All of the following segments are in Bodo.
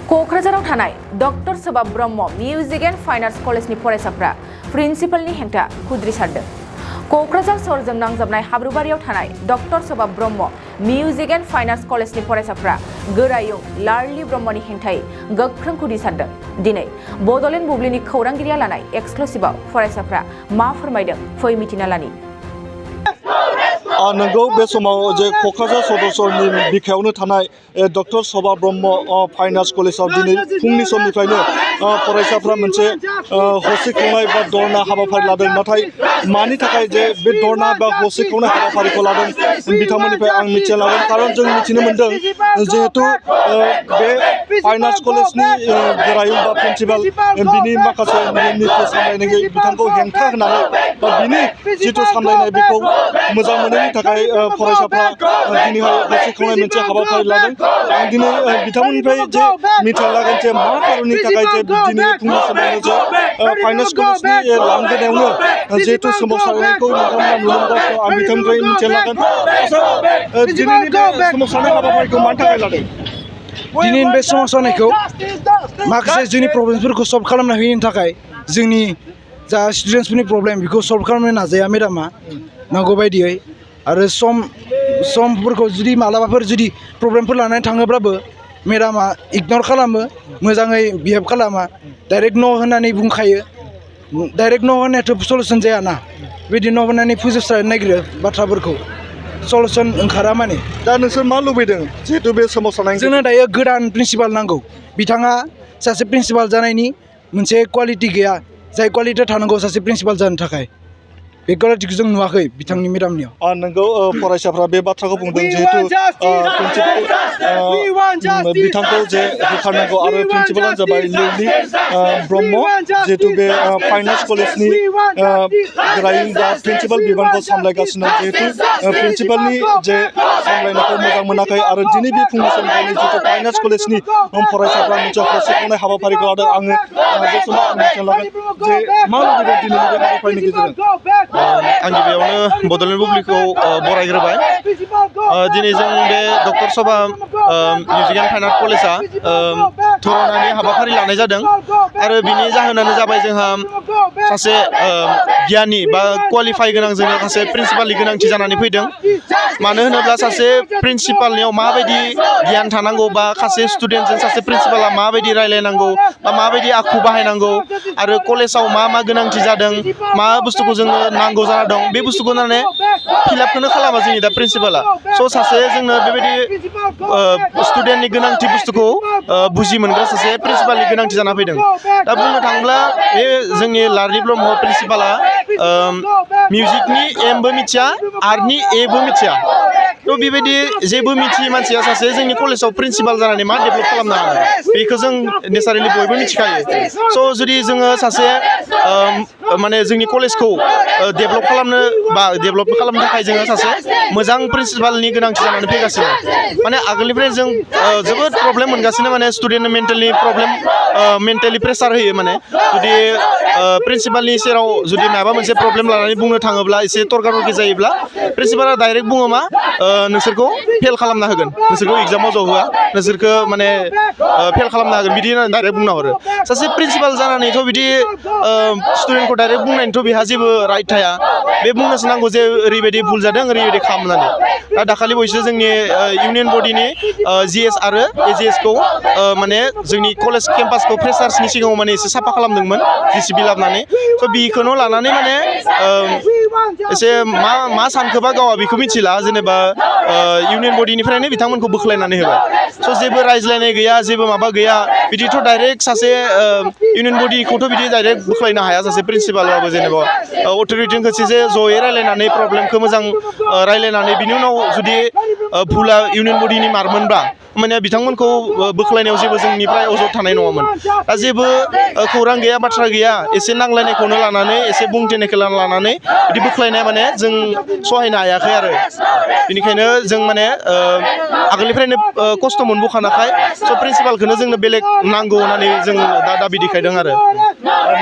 क'क्राझाराव थानाय डॉक्टर सोभा Brahma music and fine arts कलेजनि फरायसाफ्रा प्रिन्सिपालनि हेंथा खुद्रिसारदों। क'क्राझार सहरजों नांजाबनाय हाब्रुबारियाव थानाय डॉक्टर सोभा Brahma music and fine arts कलेजनि फरायसाफ्रा गोरायुं लार्ली ब्रह्मनि हेंथायै गोख्रों खुद्रिसारदों। दिनै बड'लेण्ड बुब्लिनि खौरांगिरिया लानाय एक्सक्लुसिभआव फरायसाफ्रा मा फोरमायदों फै मिथिना लानि। नंगौ बे समाव जे क'क्राझार सदर सहरनि बिखायावनो थानाय डॉक्टर सोभा ब्रह्म फाइन आर्ट्स कलेजाव दिनै फुंनि समनिफ्रायनो फरायसाफ्रा मोनसे हस्रिखावनाय बा धरना हाबाफारि लादों। नाथाय मानि थाखाय जे बे धरना बा हस्रिखावनाय हाबाफारिखौ लादों बिथांमोननिफ्राय आं मिथिना लागोन। खारन जों मिथिनो मोनदों जिहेतु बे फाइन आर्ट्स कलेजनि गोरायुं बा प्रिन्सिपाल बिनि माखासे निति सामलायनाय बिथांखौ हेंथा होनानै बा बिनि जिथु सामलायनाय बेखौ मोजां मोनैनि थाखाय फरायसाफ्रा दिनैहाय हस्रिखावनाय मोनसे हाबाफारि लादों। आं दिनै बिथांमोननिफ्राय जे मिथिना लागोन जे मा खारननि थाखाय जे दिनै फुंनि समावनो जे फाइन आर्ट्स कलेजनि लांगोनायावनो जिहेतु सोमावसारनायखौ नोंथांमोना नुनो मोनगासिनो आं बिथांनिफ्राय मिथिना लागोन। दिनैनि बे सोमावसारनाय हाबाफारिखौ मानि थाखाय लादों? दिनैनि बे सोमावसारनायखौ माखासे जोंनि प्रब्लेमफोरखौ सल्भ खालामना होयैनि थाखाय जोंनि जा स्टुडेन्टसफोरनि प्रब्लेम बेखौ सल्भ खालामनो नाजाया मेडामा नांगौ बायदियै। आरो समफोरखौ जुदि मालाबाफोर जुदि प्रब्लेमफोर लानानै थाङोब्लाबो मेडामा इगनर खालामो, मोजाङै बिहेभ खालामा, डाइरेक्ट न' होननानै बुंखायो। डाइरेक्ट न' होननायाथ' सलुसन जायाना, बिदि न' होननानै फोजोबस्रांनो नागिरो बाथ्राफोरखौ, सलुसन ओंखारा माने। दा नोंसोर मा लुबैदों जिहेतु बे सोमावसारनाय? जोंनो दायो गोदान प्रिन्सिपाल नांगौ। बिथाङा सासे प्रिन्सिपाल जानायनि मोनसे क्वालिटि गैया, जाय क्वालिटिया थानांगौ सासे प्रिन्सिपाल जानो थाखाय। बे क्वालिटिखौ जों नुवाखै बिथांनि मेडामनियाव। नोंगौ फरायसाफ्रा बे बाथ्राखौ बुंदों जिहेतु बिथांखौ जे होखारनांगौ आरो प्रिन्सिपाला जाबाय लार्ली ब्रह्म जिहेतु बे फाइन आर्ट्स कलेजनि गोरायुं बा प्रिन्सिपाल बिबानखौ सामलायगासिनो। जिहेतु प्रिन्सिपालनि जे सामलायनायखौ मोजां मोनाखै आरो दिनै बे फुंनि समनिफ्रायनो जिहेतु फाइन आर्ट्स कलेजनि फरायसाफ्रा मोनसे हस्रिखावनाय हाबाफारिखौ लादों। आङो बे समाव आं मिथिना लागोन जे मा लुबैदों दिनैनि बे हाबाफारिनि गेजेरजों? आं गिबियावनो बड'लेण्ड बुब्लिखौ बरायग्रोबाय। दिनै जों बे डक्टर सोभा मिउजिक एन्ड फाइन आर्ट कलेजआ धरनानि हाबाफारि लानाय जादों आरो बिनि जाहोनानो जाबाय जोंहा सासे गियानि बा क्वालिफाइ गोनां जोंनो सासे प्रिन्सिपालनि गोनांथि जानानै फैदों। मानो होनोब्ला सासे प्रिन्सिपालनियाव माबायदि गियान थानांगौ बा सासे स्टुडेन्टजों सासे प्रिन्सिपाला माबायदि रायलायनांगौ बा माबायदि आखु बाहायनांगौ आरो कलेजाव मा मा गोनांथि जादों, मा बुस्थुखौ जोंनो नांगौ जाना दं, बे बुस्थुखौ माने फिलआपखौनो खालामा जोंनि दा प्रिन्सिपाला। स' सासे जोंनो बेबायदि स्टुडेन्टनि गोनांथि बुस्थुखौ बुजि मोनग्रा सासे प्रिन्सिपालनि गोनांथि जाना फैदों। दा बुंनो थाङोब्ला बे जोंनि लार्ली ब्रह्म प्रिन्सिपाला मिउजिकनि एमबो मिथिया, आर्टनि एबो मिथिया। थ' बेबायदि जेबो मिथियै मानसिया सासे जोंनि कलेजाव प्रिन्सिपाल जानानै मा डेभेलप खालामनो हागोन, बेखौ जों नेचारेलि बयबो मिथिखायो। स' जुदि जोङो सासे माने जोंनि कलेजखौ डेभेलप खालामनो थाखाय जोङो सासे मोजां प्रिन्सिपालनि गोनांथि जानानै फैगासिनो। माने आगोलनिफ्राय जों जोबोद प्रब्लेम मोनगासिनो, माने स्टुडेन्टनो मेन्टेलि प्रब्लेम, मेन्टेलि प्रेसार होयो। माने जुदि प्रिन्सिपालनि सेराव जुदि माबा मोनसे प्रब्लेम लानानै बुंनो थाङोब्ला एसे तर्का-तर्कि जायोब्ला प्रिन्सिपाला डाइरेक्ट बुङो मा नोंसोरखौ फेल खालामना होगोन, नोंसोरखौ एग्जामाव जहोआ, नोंसोरखौ माने फेल खालामना होगोन बिदि होननानै डाइरेक्ट बुंना हरो। सासे प्रिन्सिपाल जानानैथ' बिदि स्टुडेन्टखौ डाइरेक्ट बुंनायनिथ' बेहा जेबो राइट थाया। बे बुंनोसो नांगौ जे ओरैबायदि भुल जादों, ओरैबायदि खालामनानै। दा दाखालि बावैसो जोंनि इउनियन बडिनि जिएस आरो एजिएसखौ माने जोंनि कलेज केम्पासखौ फ्रेसार्सनि सिगाङाव माने एसे साफा खालामदोंमोन जिसिबि लाबोनानै। स' बेखौनो लानानै माने एसे मा सानखोबा गावा बेखौ मिथिला, जेनेबा इउनियन बडिनिफ्रायनो बिथांमोनखौ बोख्लायनानै होबाय। स' जेबो रायज्लायनाय गैया, जेबो माबा गैया। बिदिथ' डाइरेक्ट सासे इउनियन बडिखौथ' बिदि डाइरेक्ट बोख्लायनो हाया सासे प्रिन्सिपालबाबो। जेनेबा अथ'रिटिनि खनसे जयै रायलायनानै प्रब्लेमखौ मोजां रायलायनानै बिनि उनाव जुदि भुला इउनियन बडिनि मारमोनबा माने बिथांमोनखौ बोख्लायनायाव जेबो जोंनिफ्राय अजद थानाय नङामोन। दा जेबो खौरां गैया, बाथ्रा गैया, एसे नांलायनायखौनो लानानै, एसे बुंथिनायखौ लानानै बिदि बोख्लायनाया माने जों सहायनो हायाखै आरो। बेनिखायनो जों माने आगोलनिफ्रायनो खस्थ' मोनबोखानायखाय स' प्रिन्सिपालखौनो जोंनो बेलेग नांगौ होननानै जों दा दाबि देखायदों आरो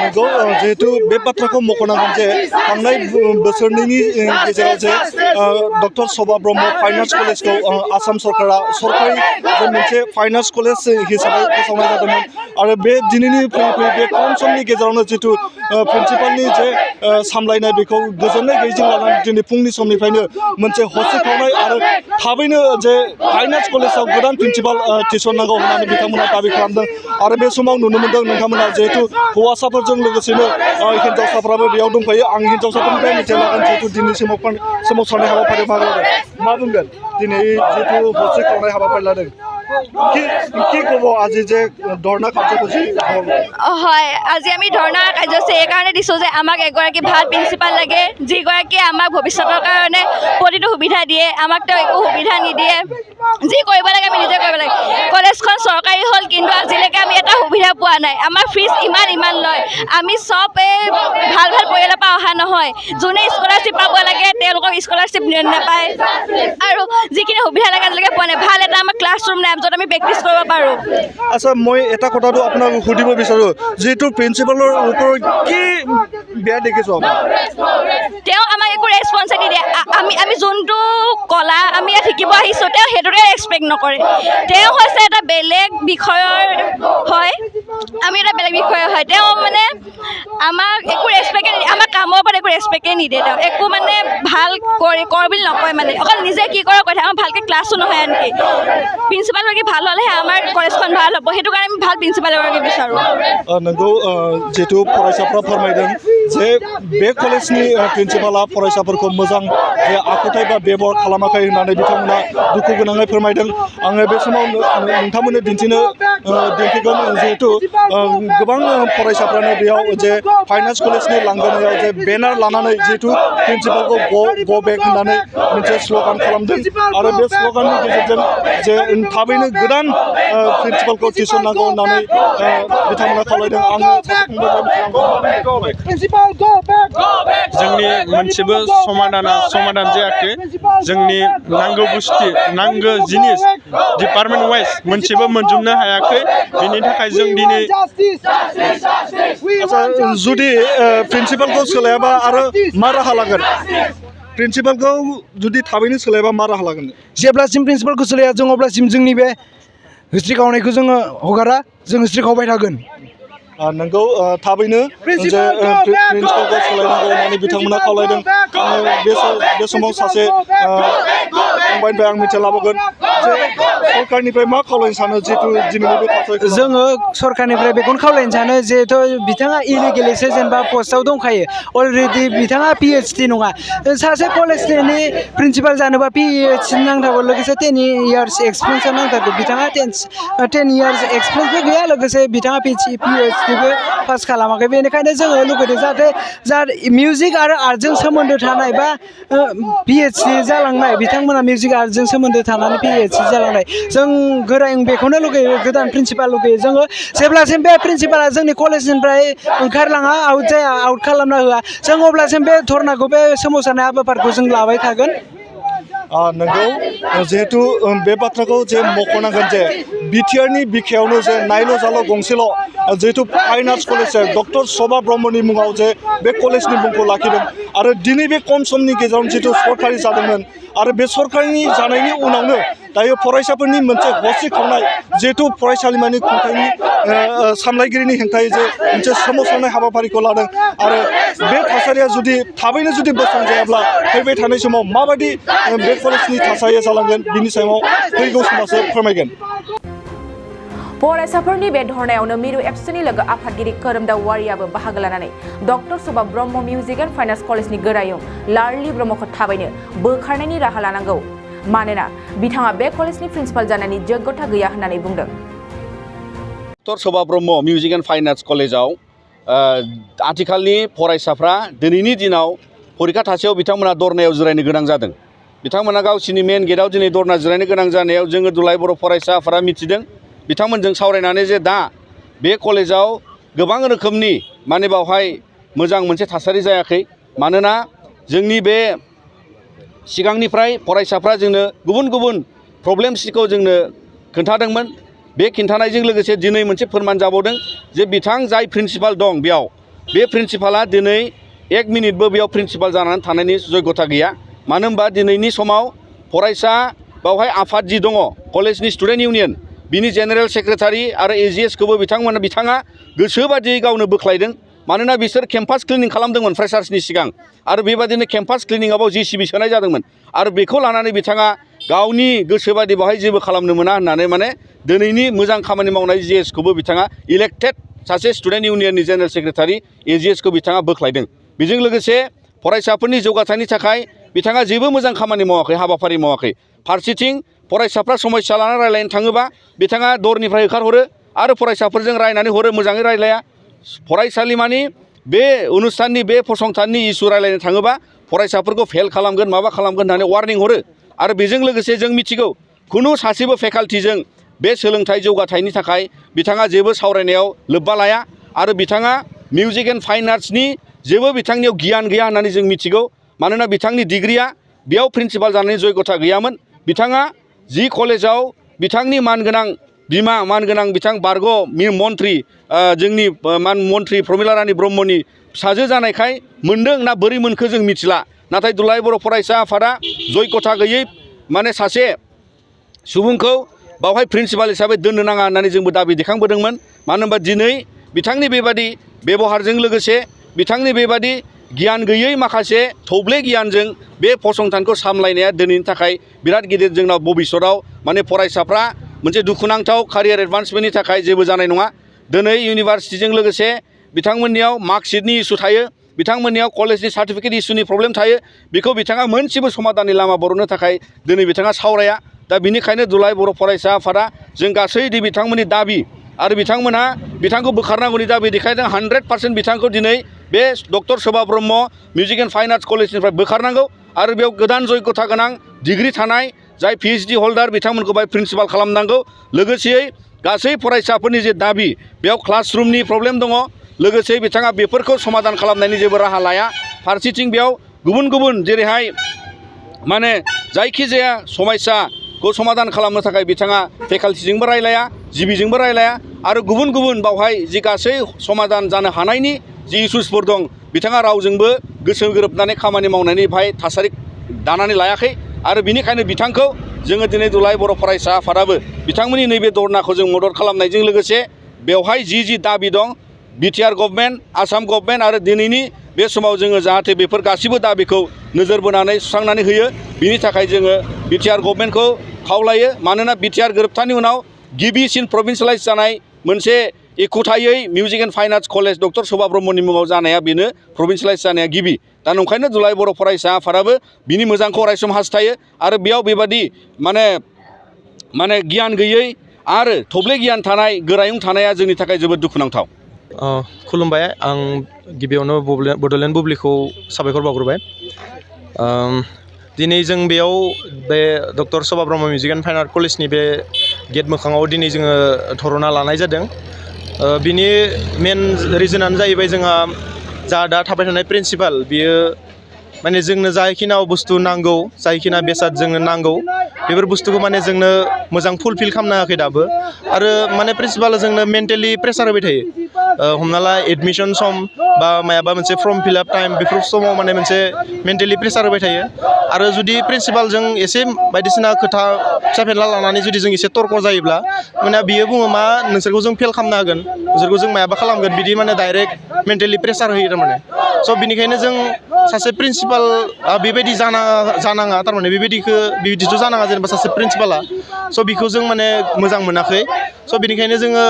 नंगौ जिहेतु बे बाथ्राखौ मख'नांगोन जे थांनाय बोसोरनैनि गेजेराव जे डक्टर शोभा ब्रह्म फाइन आर्ट्स कलेजखौ आसाम सरकारा सरकारि जे मोनसे फाइन आर्ट्स कलेज हिसाबै फोसावनाय जादोंमोन आरो बे दिनैनि फैयै फैयै बे खम समनि गेजेरावनो जिथु प्रिन्सिपालनि जे सामलायनाय बेखौ गोजोननाय गैयैजों लानानै दिनै फुंनि समनिफ्रायनो मोनसे हसिखावनाय आरो थाबैनो जे फाइन आर्ट्स कलेजाव गोदान प्रिन्सिपाल थिसननांगौ होननानै बिथांमोना दाबि खालामदों आरो बे समाव नुनो मोनदों नोंथांमोना जिहेतु हौवासाफोरजों लोगोसेनो हिन्जावसाफ्राबो बेयाव दंफायो आं हिन्जावसाफोरनिफ्राय मिथिना लागोन जिहेतु दिनै सोमावसारनाय हाबाफारियाव बाहागो लादों मा बुंगोन दिनै जिहेतु हसिखावनाय हाबाफारि लादों কি ক'ব আজি যে ধৰ্ণা কাৰ্যসূচী হয় আজি আমি ধৰ্ণা কাৰ্যসূচী এইকাৰণে দিছোঁ যে আমাক এগৰাকী ভাল প্ৰিন্সিপাল লাগে যিগৰাকীয়ে আমাক ভৱিষ্যতৰ কাৰণে প্ৰতিটো সুবিধা দিয়ে আমাক তেওঁ একো সুবিধা নিদিয়ে যি কৰিব লাগে আমি নিজে কৰিব লাগে কলেজখন চৰকাৰী হ'ল কিন্তু আজিলৈকে আমি এটা সুবিধা পোৱা নাই আমাৰ ফিজ ইমান লয় আমি চব ভাল পৰিয়ালৰ পৰা অহা নহয় যোনে স্কলাৰশ্বিপ পাব লাগে তেওঁলোকক স্কলাৰশ্বিপ নাপায় আৰু যিখিনি সুবিধা লাগে আজিলৈকে পোৱা নাই ভাল এটা আমাৰ ক্লাছৰুম নাই য'ত আমি প্ৰেক্টিছ কৰিব পাৰোঁ আচ্ছা মই এটা কথাটো আপোনাক সুধিব বিচাৰোঁ যিটো প্ৰিন্সিপালৰ ওপৰত কি বেয়া দেখিছোঁ তেওঁ আমাক একো ৰেছপন্সিবিলিটি নিদিয়ে আমি যোনটো কলা আমি ইয়াত শিকিব আহিছোঁ তেওঁ সেইটোকে ৰেছপেক্ট নকৰে তেওঁ হৈছে এটা বেলেগ বিষয়ৰ হয় আমি এটা বেলেগ বিষয়ৰ হয় তেওঁ মানে আমাক একো ৰেছপেক্টে নিদিয়ে আমাৰ কামৰ ওপৰত একো ৰেছপেক্টে নিদিয়ে তেওঁ একো মানে ভাল কৰ বুলি নকয় মানে অকল নিজে কি কৰে কৈ থাকে আমাৰ ভালকৈ ক্লাছো নহয় আনকি প্ৰিন্সিপালগৰাকী ভাল হ'লেহে আমাৰ কলেজখন ভাল হ'ব সেইটো কাৰণে আমি ভাল প্ৰিন্সিপাল এগৰাকী বিচাৰোঁ नंगौ जिहेतु फरायसाफ्रा फोरमायदों जे बे कलेजनि प्रिन्सिपाला फरायसाफोरखौ मोजां जे आखुथाय बा बेबहार खालामाखै होननानै बिथांमोना दुखु गोनाङै फोरमायदों आङो बे समाव नोंथांमोननो दिन्थिगोन जिहेतु गोबां फरायसाफ्रानो बेयाव जे फाइन आर्ट्स कलेजनि लांगोनायाव जे बेनार लानानै जिहेतु प्रिन्सिपालखौ गो बेक होननानै मोनसे स्ल'गान खालामदों आरो बे स्ल'गाननि गेजेरजों जे थाबैनो गोदान प्रिन्सिपालखौ थिसननांगौ होननानै बिथांमोना खावलायदों आङो जोंनि मोनसेबो समाधान जायाखै जोंनि नांगौ बुस्थु नांगौ जिनिस डिपार्टमेन्ट वाइज मोनसेबो मोनजोबनो हायाखै बेनि थाखाय जों दिनै जुदि प्रिन्सिपालखौ सोलायाबा आरो मा राहा लागोन प्रिन्सिपालखौ जुदि थाबैनो सोलायाबा मा राहा लागोन जेब्लासिम प्रिन्सिपालखौ सोलाया जों अब्लासिम जोंनि बे हिस्ट्रि खावनायखौ जोङो हगारा जों हिस्ट्रि खावबाय थागोन नंगौ थाबैनो जे प्रिन्सिपालखौ सोलायनांगौ होननानै बिथांमोना खावलायदों आङो बे समाव सासे फंबायनिफ्राय आं मिथिना लाबोगोन जे सरकारनिफ्राय मा खावलायनो सानो जिहेतु दिनैनि बे थासारिखौ जोङो सरकारनिफ्राय बेखौनो खावलायनो सानो जिहेथु बिथाङा इलिगेलैसो जेनेबा पस्टआव दंखायो अलरेडि बिथाङा PhD नङा सासे कलेजनि प्रिन्सिपाल जानोबा PhD नांथारगौ लोगोसे 10 इयार्स एक्सपिरियेन्सआ नांथारगौ बिथाङा 10 इयार्स एक्सपिरियेन्सबो गैया लोगोसे बिथाङा PhDबो पास खालामाखै बेनिखायनो जोङो लुगैदों जाहाथे मिउजिक आरो आर्टजों सोमोन्दो थानाय बा PhD जालांनाय बिथांमोना मिउजिक आर्टजों सोमोन्दो थानानै PhD जालांनाय जों बेखौनो लुगैयो गोदान प्रिन्सिपाल लुगैयो जोङो जेब्लासिम बे प्रिन्सिपाला जोंनि कलेजनिफ्राय ओंखारलाङा आउट खालामना होआ जों अब्लासिम बे धर्नाखौ बे सोमावसारनाय हाबाफारिखौ जों लाबाय थागोन नंगौ जिहेतु बे बाथ्राखौ जे मख'नांगोन जे बिटिआरनि बिखायावनो जे नायल' जाल' गंसेल' जिहेतु fine arts college doctor Shobha ब्रह्मनि मुङाव जे बे कलेजनि मुंखौ लाखिदों आरो दिनै बे खम समनि गेजेराव जिहेतु सरकारि जादोंमोन आरो बे सरकारि जानायनि उनावनो दायो फरायसाफोरनि मोनसे हसिखावनाय जिहेतु फरायसालिमानि खुंथायनि सामलायगिरिनि हेंथायै जे मोनसे सोमावसारनाय हाबाफारिखौ लादों आरो बे थासारिया जुदि थाबैनो जुदि बोस्रांजायाब्ला फैबाय थानाय समाव माबायदि बे कलेजनि थासारिया जालांगोन बिनि सायाव फैगौ समासो फोरमायगोन फरायसाफोरनि बे धरनायावनो मिरु एबसुनि लोगो आफादगिरि खोरोमदाव वारियाबो बाहागो लानानै doctor Shobha Brahma music and fine arts कलेजनि गोरायुं लार्ली ब्रह्मखौ थाबैनो बोखारनायनि राहा लानांगौ मानोना बिथाङा बे कलेजनि प्रिन्सिपाल जानायनि योग्यता गैया होननानै बुंदों doctor Shobha Brahma music and fine arts कलेजाव आथिखालनि फरायसाफ्रा दिनैनि दिनाव फरिखा थासेयाव बिथांमोना धरनायाव जिरायनो गोनां जादों बिथांमोना गावसिनि मेन गेटआव दिनै धरना जिरायनो गोनां जानायाव जोङो दुलाराय बर' फरायसाफोरा मिथिदों बिथांमोनजों सावरायनानै जे दा बे कलेजाव गोबां रोखोमनि माने बावहाय मोजां मोनसे थासारि जायाखै मानोना जोंनि बे सिगांनिफ्राय फरायसाफ्रा जोंनो गुबुन गुबुन प्रब्लेम्सखौ जोंनो खोन्थादोंमोन बे खिन्थानायजों लोगोसे दिनै मोनसे फोरमान जाबावदों जे बिथां जाय प्रिन्सिपाल दं बेयाव बे प्रिन्सिपाला दिनै 1 मिनिटबो बेयाव प्रिन्सिपाल जानानै थानायनि जग्यता गैया मानो होनबा दिनैनि समाव फरायसा बावहाय आफाद जि दङ कलेजनि स्टुडेन्ट इउनियन बिनि जेनेरेल सेक्रेटारि आरो एजिएसखौबो बिथाङा गोसोबादियै गावनो बोख्लायदों मानोना बिसोर केम्पास क्लिनिं खालामदोंमोन फ्रेसार्सनि सिगां आरो बेबादिनो केम्पास क्लिनिंआव जिसिबि सोनाय जादोंमोन आरो बेखौ लानानै बिथाङा गावनि गोसोबादि बेवहाय जेबो खालामनो मोना होननानै माने दिनैनि मोजां खामानि मावनाय जिएसखौबो बिथाङा इलेक्टेड सासे स्टुडेन्ट इउनियननि जेनेरेल सेक्रेटारि एजिएसखौ बिथाङा बोख्लायदों बेजों लोगोसे फरायसाफोरनि जौगाथायनि थाखाय बिथाङा जेबो मोजां खामानि मावाखै हाबाफारि मावाखै फारसेथिं फरायसाफ्रा समस्या लानानै रायज्लायनो थाङोबा बिथाङा दरनिफ्राय होखारहरो आरो फरायसाफोरजों रायनानै हरो मोजाङै रायलाया फरायसालिमानि बे अनुस्थाननि बे फसंथाननि इसु रायलायनो थाङोबा फरायसाफोरखौ फेल खालामगोन माबा खालामगोन होननानै वार्निं हरो आरो बेजों लोगोसे जों मिथिगौ खुनु सासेबो फेकाल्टिजों बे सोलोंथाइ जौगाथायनि थाखाय बिथाङा जेबो सावरायनायाव लोब्बा लाया आरो बिथाङा मिउजिक एन्ड फाइन आर्ट्सनि जेबो बिथांनियाव गियान गैया होननानै जों मिथिगौ मानोना बिथांनि डिग्रिया बेयाव प्रिन्सिपाल जानायनि जग्यता गैयामोन बिथाङा जि कलेजाव बिथांनि मानगोनां बिमा मानगोनां बिथां बारग' मन्त्रि जोंनि मन्त्रि प्रमिला रानी ब्रह्मनि फिसाजो जानायखाय मोनदों ना बोरै मोनखो जों मिथिला नाथाय दुलाराय बर' फरायसा आफादा जग्यता गैयै माने सासे सुबुंखौ बावहाय प्रिन्सिपाल हिसाबै दोननो नाङा होननानै जोंबो दाबि दैखांबोदोंमोन मानो होनबा दिनै बिथांनि बेबादि बेबहारजों लोगोसे बिथांनि बेबादि गियान गैयै माखासे थौब्ले गियानजों बे फसंथानखौ सामलायनाया दिनैनि थाखाय बिराद गिदिर जोंनाव भबिष्यतआव माने फरायसाफ्रा मोनसे दुखुनांथाव कारियार एडभान्समेन्टनि थाखाय जेबो जानाय नङा दिनै इउनिभार्सिटिजों लोगोसे बिथांमोननियाव मार्कशिटनि इसु थायो बिथांमोननियाव कलेजनि सार्टिफिकेट इसुनि प्रब्लेम थायो बेखौ बिथाङा मोनसेबो समाधाननि लामा बरननो थाखाय दिनै बिथाङा सावराया दा बिनिखायनो दुलाराय बर' फरायसा आफादा जों गासैदि बिथांमोननि दाबि आरो बिथांमोनहा बिथांखौ बोखारनांगौनि दाबि देखायदों 100% बिथांखौ दिनै बे doctor Shobha Brahma music and fine arts कलेजनिफ्राय बोखारनांगौ आरो बेयाव गोदान जग्यता गोनां डिग्रि थानाय जाय पिएइचडि हल्डार बिथांमोनखौ बाय प्रिन्सिपाल खालामनांगौ लोगोसेयै गासै फरायसाफोरनि जे दाबि बेयाव क्लासरुमनि प्रब्लेम दङ लोगोसे बिथाङा बेफोरखौ समाधान खालामनायनि जेबो राहा लाया फारसेथिं बेयाव गुबुन गुबुन जेरैहाय माने जायखिजाया समस्याखौ समाधान खालामनो थाखाय बिथाङा फेकाल्टिजोंबो रायलाया जिबिजोंबो रायलाया आरो गुबुन गुबुन बावहाय जि गासै समाधान जानो हानायनि जि इसुसफोर दं बिथाङा रावजोंबो गोसो गोरोबनानै खामानि मावनायनि बाहाय थासारि दानानै लायाखै आरो बिनिखायनो बिथांखौ जोङो दिनै दुलाराय बर' फरायसा आफादाबो बिथांमोननि नैबे धरनाखौ जों मदद खालामनायजों लोगोसे बेवहाय जि दाबि दं बिटिआर गभर्नमेन्ट आसाम गभर्नमेन्ट आरो दिनैनि बे समाव जोङो जाहाथे बेफोर गासिबो दाबिखौ नोजोर बोनानै सुस्रांनानै होयो बिनि थाखाय जोङो बिटिआर गभर्नमेन्टखौ खावलायो मानोना बिटिआर गोरोबथानि उनाव गिबिसिन प्रभिन्सियेलाइज जानाय मोनसे एखुथायै music and fine arts college doctor Shobha ब्रह्मनि मुङाव जानाया बेनो प्रभिन्सियेलाइज जानाया गिबि दा नंखायनो दुलाराय बर' फरायसा आफादाबो बिनि मोजांखौ अरायसम हास्थायो आरो बेयाव बेबादि माने गियान गैयै आरो थौब्ले गियान थानाय गोरायुं थानाया जोंनि थाखाय जोबोद दुखुनांथाव खुलुमबाय आं गिबियावनो बड'लेण्ड बुब्लिखौ साबायखर बावग्रोबाय दिनै जों बेयाव बे doctor Shobha Brahma music and fine art कलेजनि बे गेट मोखाङाव दिनै जोङो धरना लानाय जादों बिनि मेन रिजनानो जाहैबाय जोंहा जा दा थाबाय थानाय प्रिन्सिपाल बियो माने जोंनो जायखिना बुस्थु नांगौ जायखिना बेसाद जोंनो नांगौ बेफोर बुस्थुखौ माने जोंनो मोजां फुलफिल खालामनो हायाखै दाबो आरो माने प्रिन्सिपाला जोंनो मेन्टेलि प्रेसार होबाय थायो हमना ला एडमिसन सम बा मायाबा मोनसे फर्म फिलआप टाइम बेफोर समाव माने मोनसे मेन्टेलि प्रेसार होबाय थायो आरो जुदि प्रिन्सिपालजों एसे बायदिसिना खोथा फिसा फेनला लानानै जुदि जों एसे तर्क जायोब्ला माने बियो बुङो मा नोंसोरखौ जों फेल खालामनो हागोन नोंसोरखौ जों मायाबा खालामगोन बिदि माने डाइरेक्ट मेन्टेलि प्रेसार होयो थारमाने स' बिनिखायनो जों सासे प्रिन्सिपाल बेबायदि जानाङा थारमाने बिदिथ' जानाङा जेनेबा सासे प्रिन्सिपाला स' बिखौ जों माने मोजां मोनाखै स' बिनिखायनो जोङो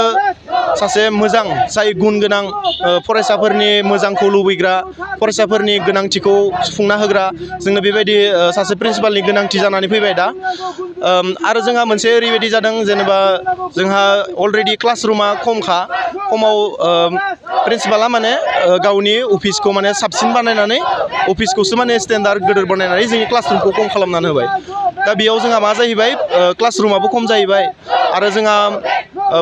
सासे मोजां जाय गुन गोनां फरायसाफोरनि मोजांखौ लुबैग्रा फरायसाफोरनि गोनांथिखौ सुफुंना होग्रा जोंनो बेबायदि सासे प्रिन्सिपालनि गोनांथि जानानै फैबाय दा आरो जोंहा मोनसे ओरैबायदि जादों जेनेबा जोंहा अलरेडि क्लासरुमा खमाव प्रिन्सिपाला माने गावनि अफिसखौ माने साबसिन बानायनानै अफिसखौसो माने स्टेन्डार्ड गोदोर बानायनानै जोंनि क्लासरुमखौ खम खालामनानै होबाय दा बेयाव जोंहा मा जाहैबाय क्लासरुमाबो खम जाहैबाय आरो जोंहा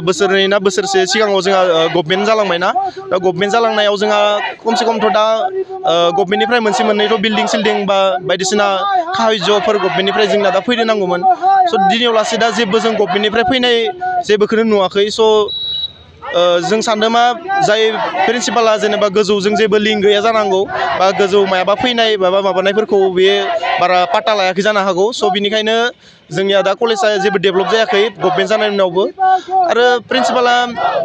बोसोरनै ना बोसोरसे सिगाङाव जोंहा गभर्नमेन्ट जालांबायना दा गभर्नमेन्ट जालांनायाव जोंहा खमसे खमथ' दा गभर्नमेन्टनिफ्राय मोनसे मोननैथ' बिल्डिं सिल्डिं बा बायदिसिना साहाय्यफोर गभर्नमेन्टनिफ्राय जोंना दा फैनो नांगौमोन स' दिनैयाव लासै दा जेबो जों गभर्नमेन्टनिफ्राय फैनाय जेबोखौनो नुवाखै स' जों सानदों मा जाय प्रिन्सिपाला जेनेबा गोजौजों जेबो लिंक गैया जानांगौ बा गोजौ मायाबा फैनाय माबा माबानायफोरखौ बे बारा पात्ता लायाखै जानो हागौ स' बिनिखायनो जोंनिया दा कलेजआ जेबो डेभेलप जायाखै गभर्नमेन्ट जानायनि उनावबो आरो प्रिन्सिपाला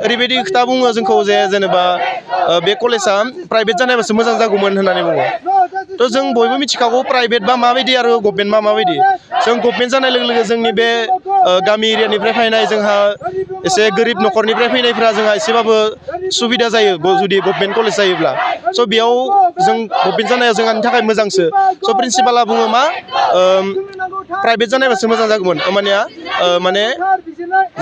ओरैबायदि खोथा बुङो जोंखौ जे जेनेबा बे कलेजआ प्राइभेट जानायबासो मोजां जागौमोन होननानै बुङो थ' जों बयबो मिथिखागौ प्राइभेट बा माबायदि आरो गभर्नमेन्ट बा माबायदि जों गभर्नमेन्ट जानाय लोगो लोगो जोंनि बे गामि एरियानिफ्राय फैनाय जोंहा एसे गोरिब न'खरनिफ्राय फैनायफ्रा जोंहा एसेबाबो सुबिदा जायो जुदि गभर्नमेन्ट कलेज जायोब्ला स' बेयाव जों गभर्नमेन्ट जानाया जोंहानि थाखाय मोजांसो स' प्रिन्सिपाला बुङो मा प्राइभेट जानायबासो मोजां जागौमोन होमबानिया माने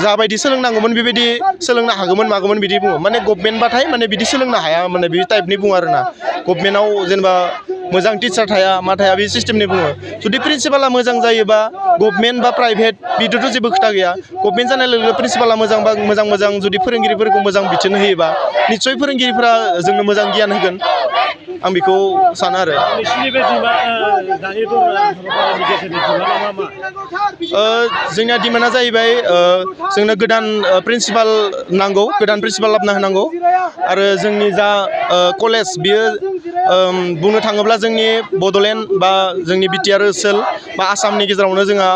जाबायदि सोलोंनांगौमोन बेबायदि सोलोंनो हागौमोन मागौमोन बिदि बुङो माने गभर्नमेन्टबाथाय माने बिदि सोलोंनो हाया माने बे टाइपनि बुङो आरोना गभर्नमेन्टआव जेनेबा मोजां टिचार थाया मा थाया बे सिस्टेमनि बुङो जुदि प्रिन्सिपाला मोजां जायोबा गभर्नमेन्ट बा प्राइभेट बिदिथ' जेबो खोथा गैया गभर्नमेन्ट जानाय लोगो लोगो प्रिन्सिपाला मोजां बा मोजां जुदि फोरोंगिरिफोरखौ मोजां बिथोन होयोबा निस्सय फोरोंगिरिफोरा जोंनो मोजां गियान होगोन आं बेखौ सानो आरो जोंनिया डिमान्डआ जाहैबाय जोंनो गोदान प्रिन्सिपाल नांगौ गोदान प्रिन्सिपाल लाबोना होनांगौ आरो जोंनि जा कलेज बियो बुंनो थाङोब्ला जोंनि बड'लेण्ड बा जोंनि बिटिआर ओनसोल बा आसामनि गेजेरावनो जोंहा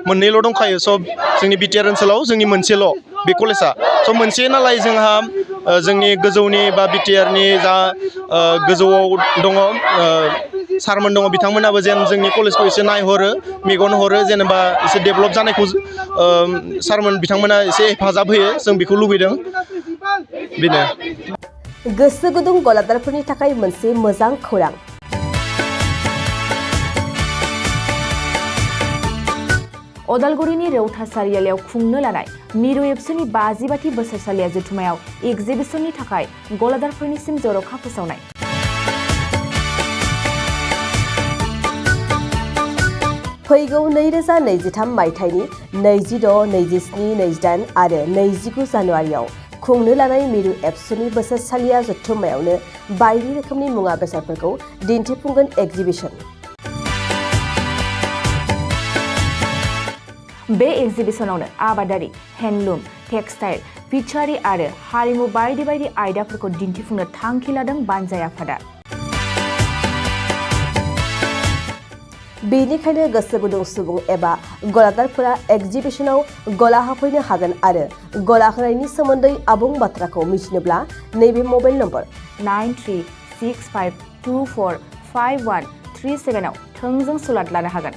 मोननैल' दंखायो स' जोंनि बिटिआर ओनसोलाव जोंनि मोनसेल' बे कलेजआ स' मोनसे नालाय जोंहा जोंनि गोजौनि बा बिटिआरनि जा गोजौआव दङ सारमोन दङ बिथांमोनाबो जेन जोंनि कलेजखौ एसे नायहरो मेगन हरो जेनेबा एसे डेभेलप जानायखौ सारमोन बिथांमोना एसे हेफाजाब होयो जों बेखौ लुबैदों बेनो गोसो गुदुं गलादारफोरनि थाखाय मोनसे मोजां खौरां अदालगुरिनि रौता सारियालियाव खुंनो लानाय मिरु एबसुनि 50बाथि बोसोरसालिया जथुमायाव एगजिबिसननि थाखाय गलादारफोरनिसिम जर'खा फोसावनाय फैगौ 2023 मायथाइनि 26, 27, 28 आरो 29 जानुवारियाव खुंनो लानाय मिरु एबसुनि बोसोरसालिया जथुम्मायावनो बायदि रोखोमनि मुवा बेसादफोरखौ दिन्थिफुंगोन एगजिबिसन बे एगजिबिसनावनो आबादारि हेन्डलुम टेक्सटाइल फिचारि आरो हारिमु बायदि बायदि आयदाफोरखौ दिन्थिफुंनो थांखि लादों बानजाय आफादा बेनिखायनो गोसो गुदुं सुबुं एबा गलादारफोरा एगजिबिसनाव गला होफैनो हागोन आरो गला होनायनि सोमोन्दै आबुं बाथ्राखौ मिथिनोब्ला नैबे मबाइल नम्बर 9365245137 आव थोंजों सुलाद लानो हागोन